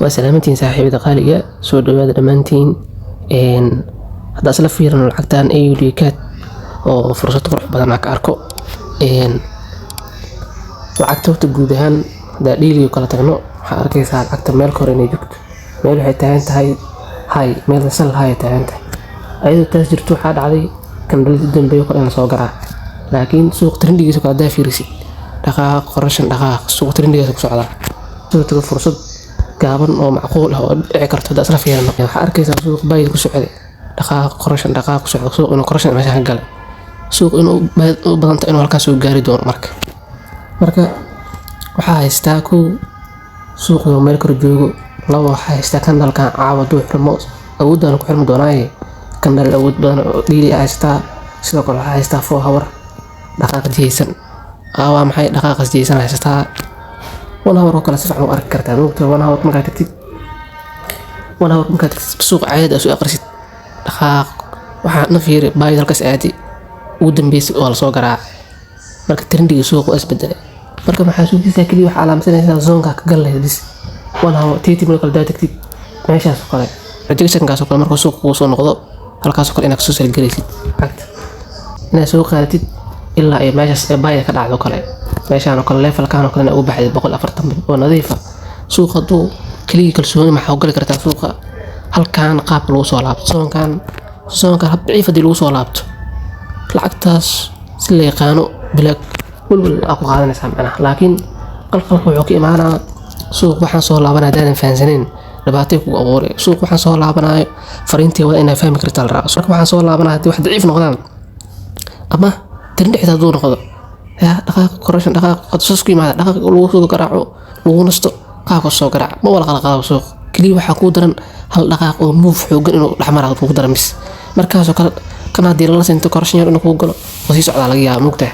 Waa salaamantiin, saaxiibada qaaliga, soo dhawaada dhammaantiin. Hadda isla fiirino lacagtan AUD CAD oo fursad qurux badan aan ka arko. Lacagta horta guud ahaan hadaa daily kala tagno, waxaa arkaysaa lacagta meel kore inay joogto. Meel waxay taagan tahay high, meel sal high ay taagan tahay. Ayadoo taas jirto, waxaa dhacday candle u dambeeyo kale in soo garaa, laakiin suuq trendigiisa kale hadaa fiirisid, dhaqaaq correction, dhaqaaq suuq trendigiisa ku socdaa. Sidoo tago fursad gaaban oo macquul ah oo dhici karto hadaa isla fiirino, waxaa arkaysaa suuq buy ku socday, dhaqaaq correction, dhaqaaq ku socdo, suuq inuu correction meesha ka galay, suuq inuu u badanta inuu halkaas soo gaari doono. Marka waxaa haystaa kow, suuq inuu meel kor joogo. Labo, waxaa haystaa candlekan caawa hadduu xirmo, awooddaana ku xirmi doonaaye, candle awood badan oo daily haystaa. Sidoo kale waxaa haystaa 4 hour dhaqaaq jihaysan. Waa maxay dhaqaaqaas jihaysan haysataa? 1 hour oo kale si fiican u arki kartaa, moogta. 1 hour markaad tagtid, 1 hour markaad tagtid, suuq caadi aad soo aqrisid, dhaqaaq waxaa na fiiri, buy halkaas aadi ugu dambeysay waa lasoo garaacay. Marka trendiga suuqa waa isbedelay. Marka maxaa sugaysaa? Keliya waxaa calaamadsanaysaa zoneka ka gal lahayd bis. 1 hour 30 minute kale hadaa tagtid, meeshaas oo kale, rejectionkaas oo kale, markuu suuqa kugu soo noqdo, halkaas oo kale inaad kasoo sell galaysid lacagta, inaad soo qaadatid ilaa iyo meeshaas ee buyda ka dhacdo kale, meeshaan oo kale, levelkan oo kale inaad ugu baxdid 140 pip oo nadiif ah. Suuqa hadduu keligii kalsooni maxaa u gali kartaa suuqa halkan qaabka lagu soo laabto, zonekan hab daciif haddii lagu soo laabto, lacagtaas si la yaqaano bilaa welwel aa ku qaadanaysaa macnaha. Laakiin qalqalka wuxuu ka imaanaa suuq waxaan soo laabanaya haddaadan fahansaneyn, dhibaatay kugu abuuray. Suuq waxaan soo laabanayo fariintii wada inaad fahmi kartaa la rabaa. Suuq waxaan soo laabanaya haddii wax daciif noqdaan ama trend xitaa hadduu noqdo, yaa dhaqaaq correction, dhaqaaq hadduu saas ku yimaada, dhaqaaq lagu soo garaaco, lagu nasto, qaabka soo garaac ma wala qalqalabo suuq. Keliya waxaa kuu daran hal dhaqaaq oo move xoogan inuu dhexmara kugu daran bis. Markaasoo kale kan haddii lala sinto, correction yar inuu kugu galo oo sii socdaa laga yaaba, moogtahay.